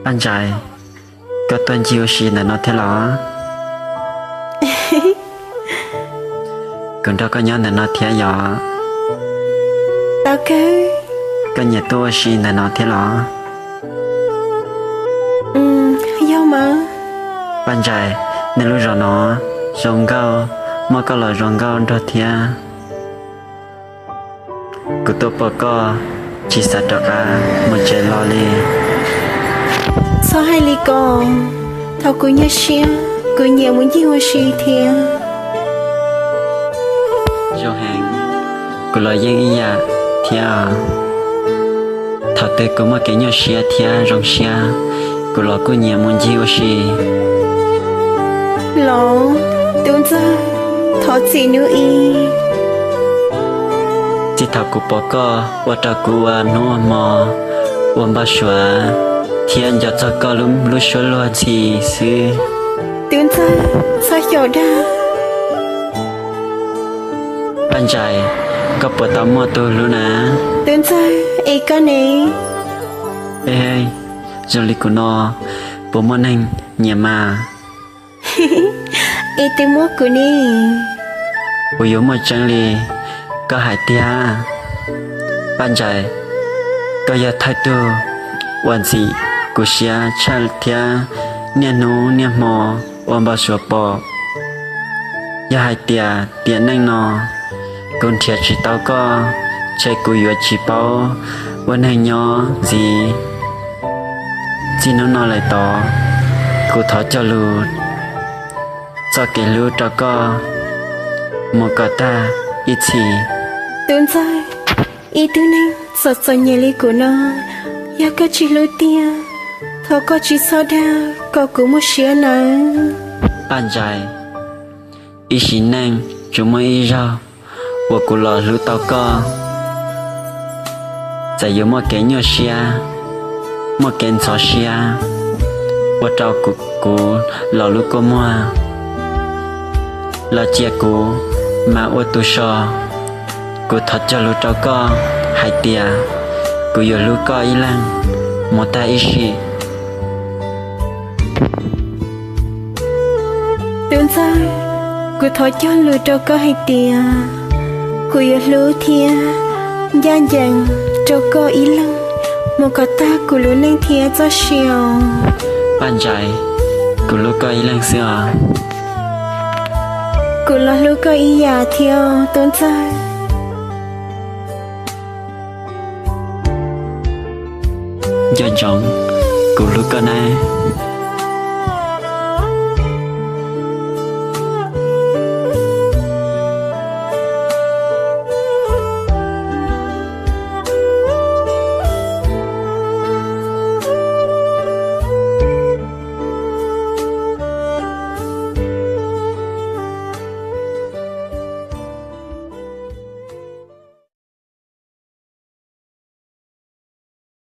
Paj Ntsais, koj tuaj ncig ua si ntawm no thiab los? Kuv nrog koj nyob ntawm no thiab yom. Tau kawg. Koj nyiam tuaj ua si ntawm no thiab los? Yog mas. Paj Ntsais, nej lub zos no zoo nkauj, muaj koj los zoo nkauj nrog thiab. Kuv tuaj pom koj, tsis xav rov qab mus tsev los li. Txhob hais li ko, thov kuv nyuaj siab, kuv nyiam mus ncig ua si thiab. Zoo heev, kuv los yeej ib yam thiab. Thaum twg kuv muaj kev nyuaj siab thiab zoo siab, kuv los kuj nyiam mus ncig ua si. Los, Tub Ntxawg, thov txim hnub ib. Txij thaum kuv pom koj ua rau kuv ua hnub ua hmo, ua npau suav thiab nco txog koj lub suab luag ntxhi xwb. Tub Ntxawg, txhob xyaum dag. Paj Ntsais, koj puas tau muaj tus hlub na? Tub Ntxawg, es koj ne? Ej, zoo li kuv no, puas muaj neeg nyiam mas? Es twb muab kuv ne. Puas yuav muaj tseeb li koj hais tiag? Paj Ntsais, koj yog thawj tug uas ntxim kuv siab tshaj thiab niaj hnub niaj hmo ua npau suav pom. Yog hais tias tiam neej no kuv nrhiav tsis tau koj, ces kuv yuav tsis paub ua neeg nyob ntxiv. Txij hnub no lawm tod, kuv thov cog lus txoj kev hlub rau koj mus kom tag ib txhis. Tub Ntxawg, ib tug neeg txom txom nyem li kuv no, yog koj tsis hlub tiag, thov koj tsis txhob dag kom kuv muaj siab nawb. Paj Ntsais, ib sim neej tsuas muaj ib zaug uas kuv los hlub tau koj. Txawm yuav muaj kev nyuaj siab, muaj kev ntxhov siab, ua rau kuv, kuv los lub kua muag, los cia kuv mam ua tus so. Kuv thov cog lus rau koj hais tias kuv yuav hlub koj ib leeg mus tag ib sim. Tub Ntxawg, kuv thov cog lus rau koj hais tias kuv yuav hlub thiab ncaj ncees rau koj ib leeg mus kom tag kuv lub neej thiab txoj sia. Paj Ntsais, kuv hlub koj ib leeg xwb os. Kuv los hlub koj ib yam thiab Tub Ntxawg. Nco ntsoov, kuv hlub koj nawb.